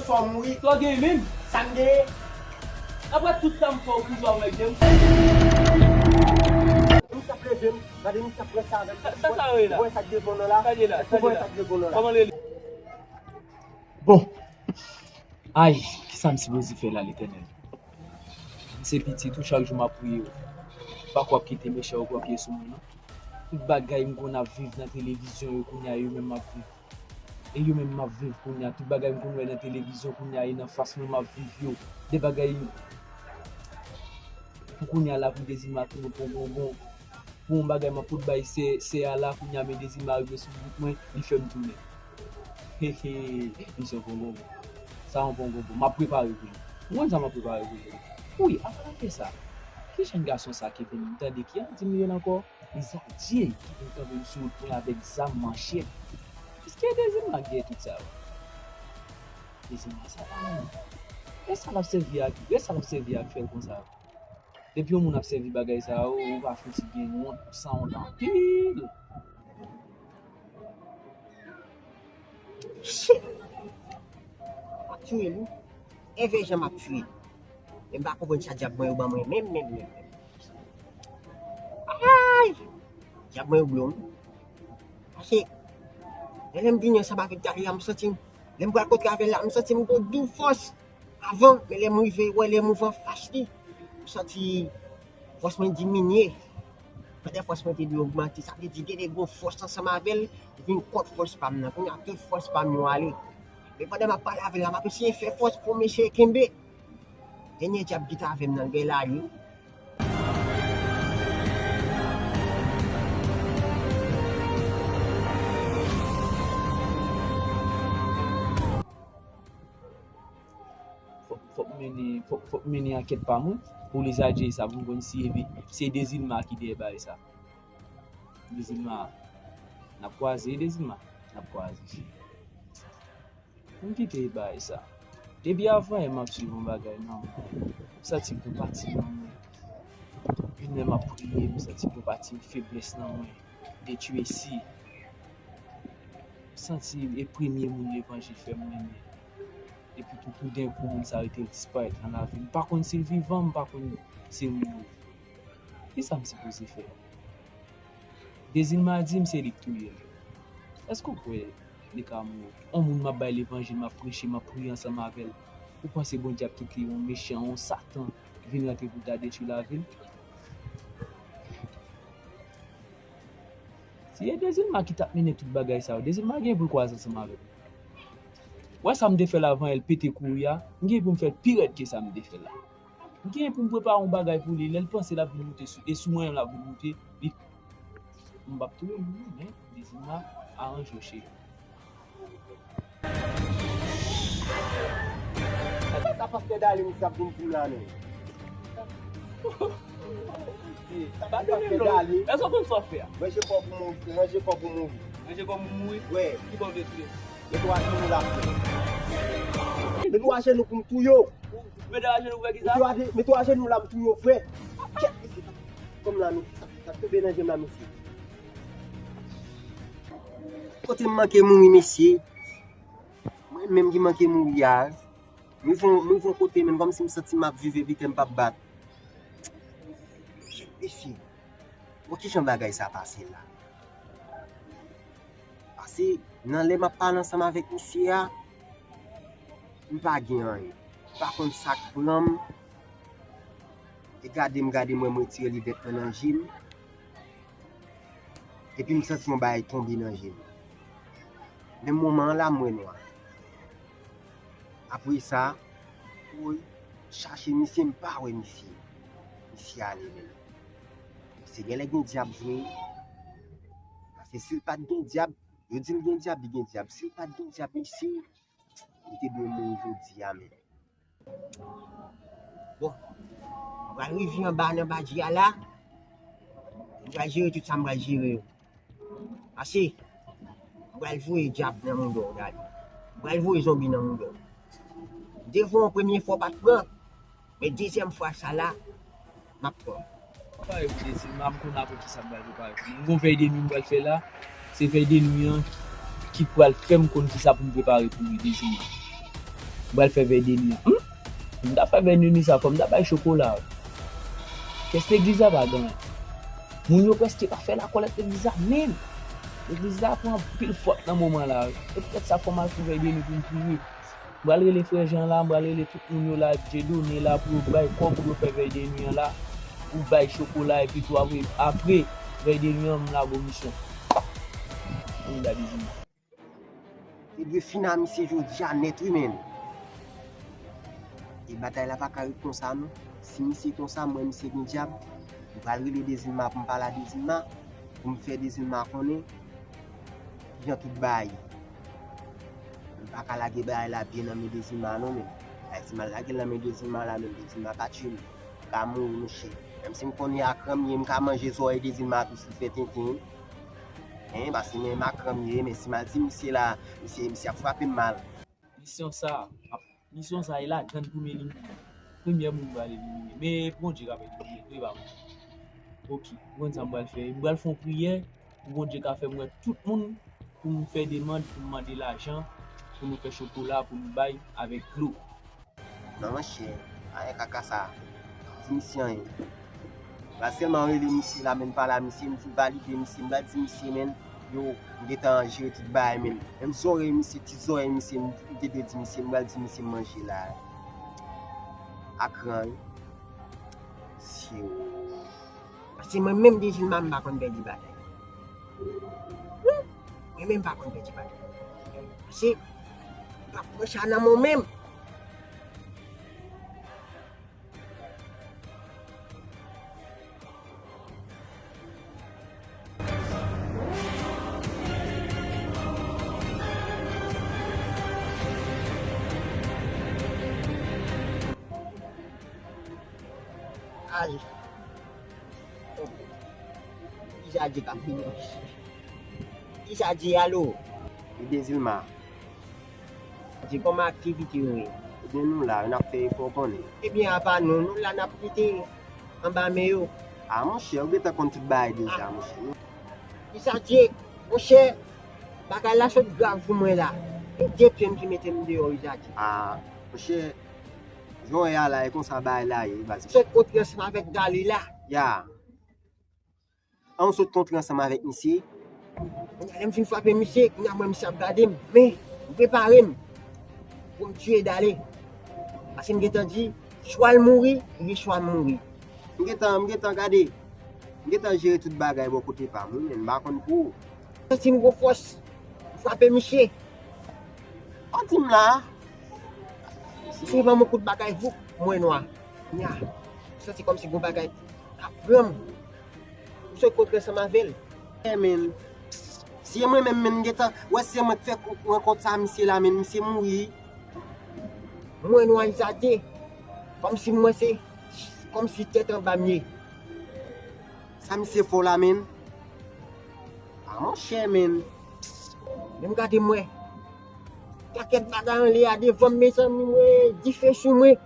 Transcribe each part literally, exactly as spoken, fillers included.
Fò mouri. Sa w gen menm? Sa m gen? Apre tout sa m fè w pou jwe avèk de m. Misye ap leve m. Gade misye ap pran sa avè m. Sa, sa, sa w ye la? Ou wè sa k devan w nan la? Sa l ye la? Èske ou wè sa k devan w nan la? Kòman l rele? Bon. Ay, kisa m sipoze fè la, Letènèl? M se pitit ou, chak jou m ap priye w. Pa kwè w ap kite mechan yo pran pye sou mwen, non. Tout bagay m konn ap viv nan televizyon yo, kounye a yo menm m ap viv. E yo menm m ap viv kounye a. Tout bagay m konn wè nan televizyon kounye a, e nan fas mwen m ap viv yo. De bagay pou kounye a la, pou Dezilma tounen pongongon. Pou yon bagay m ap pot bay sè, sè a la, kounye a men Dezilma rive sou bout mwen, li fè m tounen. Hehe, misye yon pongongon. Sa yon pongongon. M ap prepare pou li. Ou konn sa m ap prepare pou li. Wi, avan l fè sa, ki jèn gason sa ki vin m tande ki an di m ye l ankò? Li Zadye ki vin kanpe m sou wout mwen avèk zam, manchèt. Èske Dezilma k dèyè tout sa yo? Dezilma sa pa menm. E sa l ap sèvi ak, e sa l ap sèvi ak fè l konsa? Depi yon moun ap sèvi bagay sa yo, ou pa fouti gen wont, ou sanwont anpil. Shit! M ap tiye l wi. Evè jan m ap tiye. Men m pa konprann sa dyab mwen yo ban mwen menm, menm, menm, menm. Ay! Dyab mwen yo blòm. Paske, lè, lè m vini ansanm avèk Dali a, m santi m, lè m pral kontre avè l la, m santi m gon dou fòs avan, men lè m rive wè lè m rive anfas li, m santi fòs mwen diminye. Pandan fòs mwen te dwe ogmante, sa vle di gen de gon fòs ansanm avè l, li vin kont fòs pa m nan. Kounye a, tout fòs pa m yo ale. Men pandan m ap pale avè l la, m ap eseye fè fòs pou mesye kenbe. Dènye dyab ki t avè m nan, l gen lari. Fòk, fòk mennen, fòk, fòk mennen ankèt pa mwen pou Lizadye sa, pou m konn si epi se Dezilma ki dèyè bagay sa. Dezilma, n ap kwaze, Dezilma, n ap kwaze. M kite bagay sa. Depi avan yè m ap swiv yon bagay nan mwen. M santi m gon pati nan mwen. Youn lè m ap priye, m santi m gon pati feblès nan mwen. Detwi esi. M santi e premye moun levanjil fè m renmen. Epi tou, toudenkou, moun sa rete disparèt nan lavi m. M pa konn si l vivan, m pa konn si l mouri. Kisa m sipoze fè? Dezilma di m se li k touye l. Èske w kwè li ka mouri? On moun m ap bay levanjil, m ap preche, m ap priye ansanm avè l. Ou panse Bondye ap kite yon mechan, yon Satan vin rantre pou ta detwi lavi l? Si e Dezilma ki t ap mennen tout bagay sa yo, Dezilma gen pou l kwaze ansanm avè l. Wè sa m te fè l avan yè l pete kouri a, m gen pou m fè l pi rèd ke sa m te fè l la. M gen pou m prepare yon bagay pou li. Lè l panse l ap vin moute sou, e sou mwen menm l ap vin moute, li, m p ap touye l non, men Dezilma, aranje w cheri. Sa pastè Dali misye ap vin di m la menm? Sa pastè Dali. Èske w konn sa w ap fè a? Manje kò pou mouri, manje kò pou mouri. Manje kò pou mouri? Wi. Ki bò w vle touye? Netwaje nou la. Netwaje nou pou m touye w. Mete ajenou pou fè kisa? Mete ajenou la m touye w frè. Kèt mesye, sa, kòm la mesye, sa, sa tonbe nan je m la mesye. Kote m manke mouri mesye. Mwen menm ki manke mouri a. M rive yon, m rive yon kote menm kòmsi m santi m ap viv epi kè m p ap bat. Kèt mesye. Bon, kijan bagay sa pase la? Pase nan lè m ap pale ansanm avèk misye a, m pa gen anyen. M pa konn sa k pran m. E gade m, gade m, wè m retire linèt mwen nan je m. Epi m santi yon bagay tonbe nan je m. Menm moman an la, m wè nwa. Apre sa, woy, chache misye, m pa wè misye. Misye ale menm. Se genlè gen dyab vre. Paske si l pa t gen dyab, yo di l gen dyab, li gen dyab. Si l pa t gen dyab, mesye, li te dwe mouri jodi a menm. Bon, m pral rive anba nan badji a la. M pral jere tout sa m pral jere yo. Pase, m pral voye dyab nan mouda w, Dali. M pral voye zonbi nan mouda w. M te voye w premye fwa w pa t pran, men dezyèm fwa sa la, m ap pran w. Prepare pou Dezilma, m konn apre kisa m pral prepare pou li. M gon vèy de nwi m pral fè la. Se vèy de nwi an ki pral fè m konn kisa pou m prepare pou li, Dezilma. M pral fè vèy de nwi an. Hmm? M ta fè vèy de nwi sa, fò m ta bay chokola. Kès legliz la pa gen anyen. Moun yo prèske pa fè lakòlèt legliz la menm. Legliz la pran anpil fòt nan moman la. Se poutèt sa fò m al fè vèy de nwi pou m priye. M pral rele frè Jan la, m pral rele tout moun yo la, Dieudonné la, pou yo bay kòb pou yo fè vèy de nwi an la, pou bay chokola, epi tou apre, apre vèy de nwi an, m lage w misyon. Ann gade vin. Te dwe fin a misye jodi a nèt wi, menn. E batay la pa ka ret konsa, non. Si misye konsa, m wè misye gen dyab. M pral rele Dezilma pou m pale a Dezilma, pou m fè Dezilma konnen jan tout bagay ye. M pa ka lage bagay la byen nan men Dezilma, non, menn. Ay, si m al lage l nan men Dezilma la, menn, Dezilma ka tye m. M ka mouri, monchè. Menm si m konnen akran m ye, m ka manje zòrèy Dezilma tou si l fè tenten. Hein, paske men m akran m ye, men si m al di misye la, misye, misye ap frape m mal. Misyon sa a, misyon sa a e ladann premye liy, premyè moun m pral elimine. Men Bondye k ap elimine, vre pa mwen. Ok, ou konn sa m pral fè? M pral fè yon priyè pou Bondye ka fè m wè tout moun, pou m fè demann, pou m mande lajan, pou nou fè chokola, pou nou bay avèk dlo. Non, monchè, anyen kaka sa. Di misye anyen. M pral sèlman rele misye la, menn, pale a misye, m di valide misye, m pral di misye, menn, yo, m gentan jere tout bagay, menn. Menm zòrèy misye, ti zòrèy misye, m te dwe di misye, m pral di misye m manje la. Akran, wi. Syo. Paske mwen menm Dezilma m pa konn pèdi batay. Wi, mwen menm m pa konn pèdi batay. Paske m p ap pran sa nan men w menm. Ay. Kisa di k ap vini? Kisa di alo? Li Dezilma. Di kòman aktivite yo ye? Ebyen, nou la, n ap fè efò konnen. Ebyen, apa nou, nou la, n ap kite anba men yo. A, monchè, ou gentan konn tout bagay deja, monchè. Kisa di, monchè, bagay la sot grav pou mwen la. E de pye m ki mete m deyò, Izadi. A, monchè, jan w wè a la, e konsa bagay la ye, baz. Sot kontre ansanm avèk Dali la. Ya. An w sot kontre ansanm avèk misye. Kounye a lè m fin frape misye, kounye a m wè misye ap gade m. Men, m prepare m pou m tiye Dale. Paske m gentan di, swa l mouri, oubyen swa m mouri. M gentan, m gentan gade. M gentan jere tout bagay bò kote pa m, wi, men m pa konn pou ou. Santi m gwo fòs. M frape misye. Ou di m la. Misye ban m yon kout bagay, voup, mwen nwa. Nya. M santi kòmsi gon bagay ap pran m. M sot kontre ansanm avè l. Eh, men. Si e mwen menm, men, m gentan wè se mwen k fè rankont sa misye la, men misye mouri. Mwen nwa Izadi. Kòmsi mwen se, kòmsi tèt anba m ye. Sa misye fè w la, men? A, monchè, men. Men m gade m wè. Pakèt bagay anlè a devan m, mezanmi, m wè dife sou mwen.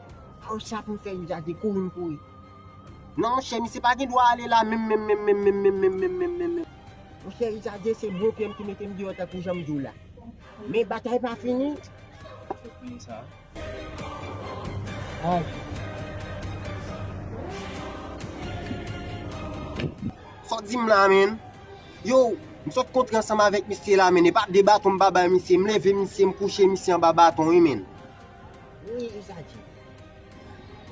A, sa pou m fè Izadi, kouri m kouri. Non, monchè, misye pa gen dwa ale la, menm, menm, menm. Monchè, Izadi, se bon pye m ki mete m deyò tankou jan m di w la. Men batay pa fini. Fè priye sa. Ay. Sa w di m la, men? Yo, m sot kontre ansanm avèk misye la, men. E pa de baton m pa bay misye. M leve misye, m kouche misye anba baton, wi, men. Wi, Izadi.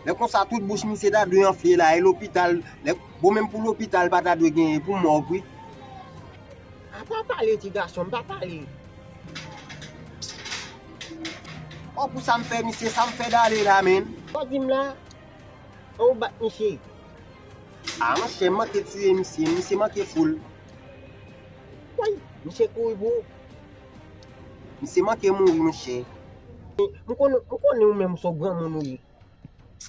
Lè konsa, tout bouch misye ta dwe anfle la, e lopital, lè, bon, menm pou lopital, pa ta dwe genyen, pou mòg, wi. A, pa pale, ti gason m, pa pale. O, pou sa m fè misye, sa m fè Dale la, men. Sa w di m la, an ou bat misye. A, monchè, m manke tiye misye, misye manke fou l. Woy, misye kouri pou ou. Misye manke mouri, monchè. M konnen, m konnen ou menm se yon granmoun ou ye.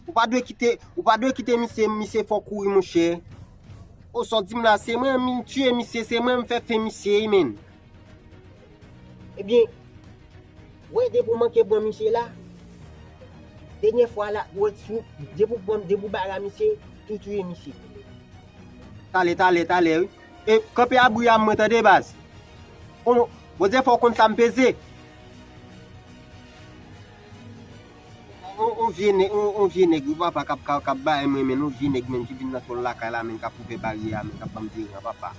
Ou pa dwe kite, ou pa dwe kite misye, misye fè w kouri, monchè. O, sa w di m la, se mwen m tiye misye, se mwen m fè fen misye, wi, men. Ebyen, wè depi w manke pran misye la, dènyè fwa la, wè si w, depi w pran, depi w bare a misye, tou touye misye. Talè, talè, talè, wi. E kanpe abri a mwen, tande, baz. Konnen, Bondye fè w konn sa m peze. On, on vye nèg, on, on vye nèg, wi papa, k ap, k ap, k ap bay mwen, men on vye nèg, men ki vin nan tòl lakay la, men k ap ouvè baryè a, men k ap ban m deran, papa.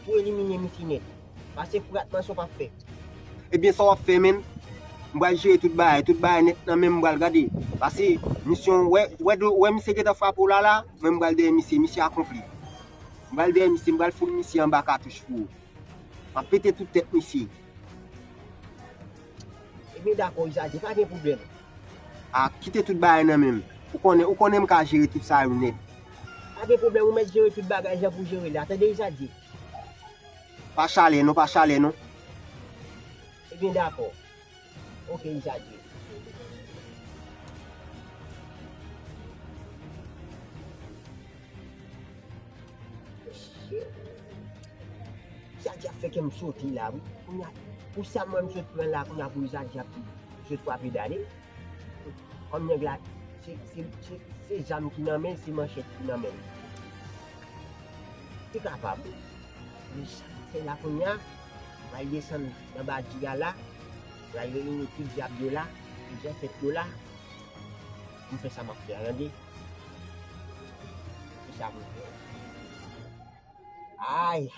Pou elimine misye nèt. Pase fourat nan sa w p ap fè. Ebyen, sa w ap fè, men? M pral jere tout bagay, tout bagay nèt nan men m, m pral gade. Pase, misyon, wè, wè, wè misye gentan frape w la, la, mwen m pral dèyè misye, misye akonpli. M pral dèyè misye, m pral fout misye anba katouch pou ou. M ap pete tout tèt misye. Ebyen dakò, Izadye, pa gen pwoblèm. A, kite tout bagay nan men m. Ou konnen, ou konnen m ka jere tout sa yo nèt. Pa gen pwoblèm, ou mèt jere tout bagay jan pou jere la. Tande, Izadye? Pa chalè non, pa chalè non. Ebyen dakò. Oke, Izadye. Shit. Izadye ap fè kè m sote la, wi. Kounye a, pou sa mwen m sot pran la, kounye a pou Izadye ap sot frape Dale. Kòm nèg la, se, se, se, se zam ki nan men l, se manchèt ki nan men l. Te kapab. Men sa k ap fè la kounye a, pral desann nan badi a la, pral reyini tout dyab yo la, tout zantèt yo la, pou m fè sa m ap fè a, tande? Se sa pou m fè. Ay!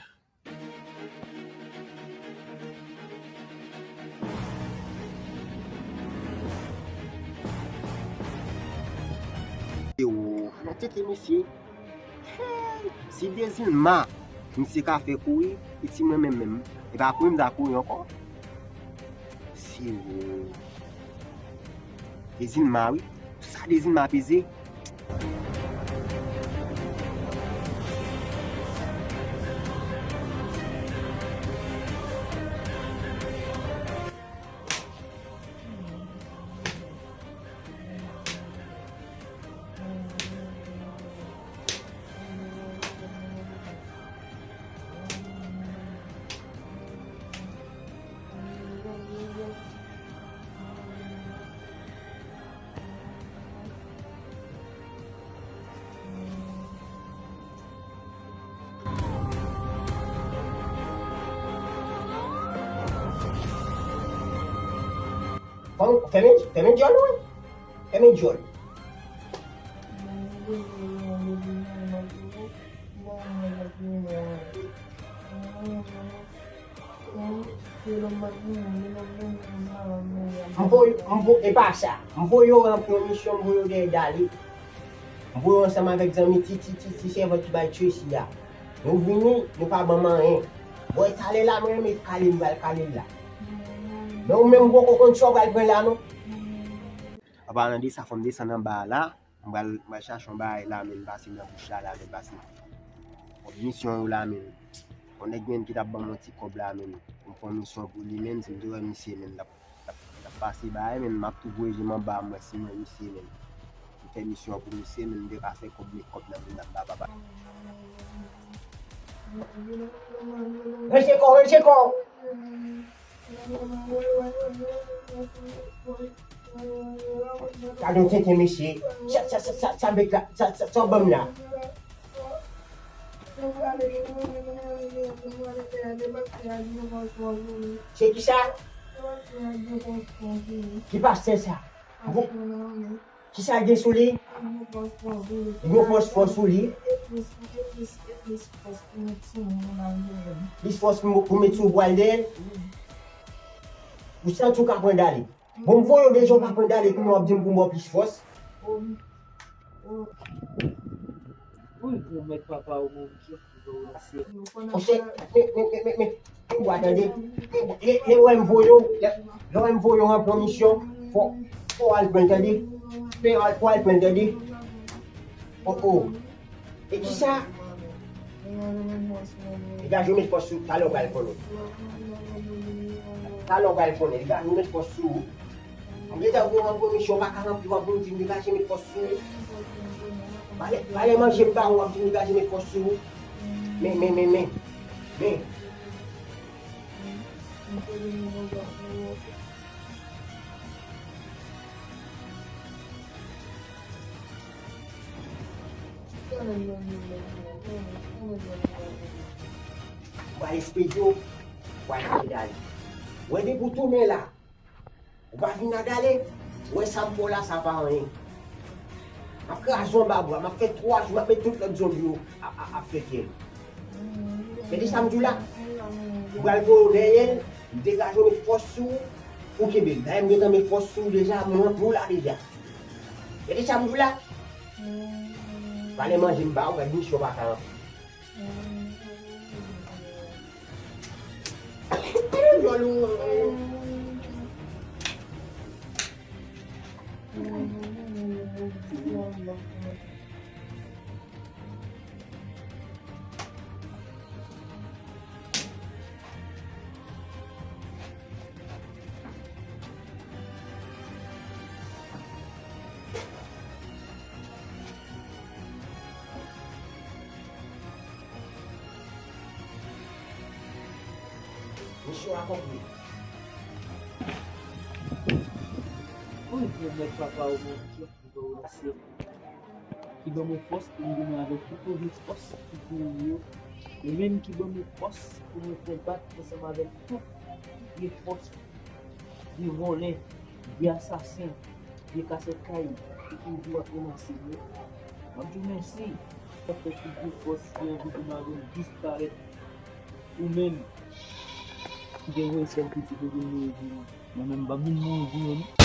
Yo, nan tete misye. Hey, si Dezilma, misye ka fè kouri, e si mwen menm menm, e pa kouri m ta kouri ankò. Si yo. Dezilma, wi. Sa Dezilma peze. Fèmen, fèmen dyòl ou, wi. Fèmen dyòl. M voye, m vo-, e pa sa. M voye yo ranpli yon misyon, m voye yo dèyè Dale. M voye yo ansanm avèk zanmi ti, ti, ti, ti sèvant ki bay Tracy a. Nou vini, nou pa ban m anyen. Bon, e talè la, mwen menm kale m pral kale l la. Men ou menm, ou poko konn sa w pral pran la, non. Anpalan de sa, fò m desann anba a la. M pral, m pral chache yon bagay la, men, pase nan bouch la, la, men, pase. Bon, misyon yo la, men. Yon nèg, men, ki t ap ban m yon ti kòb la, men. M fè yon misyon pou li, men, si m te wè misye, men, l ap, l ap, l ap pase bagay, men, m ap tou voye je m anba, m wè si m wè misye, men. M fè misyon pou misye, men, m te ka fè kòb, met kòb nan men l, m ap ba papa. Ranje kò w, ranje kò w! Gade yon tenten mesye. Sa, sa, sa, sa, sa, met la, sa, sa, sa w ban m la. Se ki sa? Ki pastè sa? Kisa l gen sou li? Li gen fòsfò sou li. Plis fòs pou, pou met sou vwal dèyè l. Ou santi w ka pran Dale. Bon, m voye w deja, w pa pran Dale, kounye a w ap di m pou m ba w plis fòs. Wi, pou mèt papa w mouri. Monchè, men, men, men, men, men, men, ou a tande. Lè, lè w wè m voye w, lè, lè w wè m voye w ranpli yon misyon, fò, fò w al pran l, tande. Fò w al, fò w al pran l, tande. Oh, oh. E kisa? Degaje w, met fòs sou, talè w pral konnen. Talè w pral konnen, degaje w, met fòs sou. Ou gentan gwo nan komisyon, w pa ka ranpli, w ap vin di m degaje met fòs sou ou. Valè, valè manje m ba ou, w ap vin degaje met fòs sou ou. Men, men, men, men. Men. W a espedye w, w a kite Dale. Wè depi w tounen la, ou pa vin a Dale. Ou wè sa m fè w la, sa pa anyen. M ap kraze w anba bra, m ap fè twa jou, m ap met tout lòt zonbi yo ap, ap, ap fè fyèl. Gade sa m di w la. M pral voye w dèyè l, m degaje w, met fòs sou ou, pou kenbe l. Dayè m gentan met fòs sou ou deja, m rantre w la deja. Gade sa m di w la. Valè manje m ba ou, gade misyon pa ka rantre. Misyon akonpli. Wi, Bondye Papa, o Bondye. Ki ban mwen fòs pou m goumen avèk tout move fòs ki pou mwen yo. Li menm ki ban mwen fòs pou mwen konbat ansanm avèk tout vye fòs, vye vòlè, vye asasen, vye kasèt kay ki toujou ap ranmase mwen. M ap di w mèsi paske tout vye fòs ki anvi goumen avè m disparèt. Ou menm ki te voye sèl pitit ou vin mouri pou mwen. Mwen menm, m p ap vin mouri pou yo, non.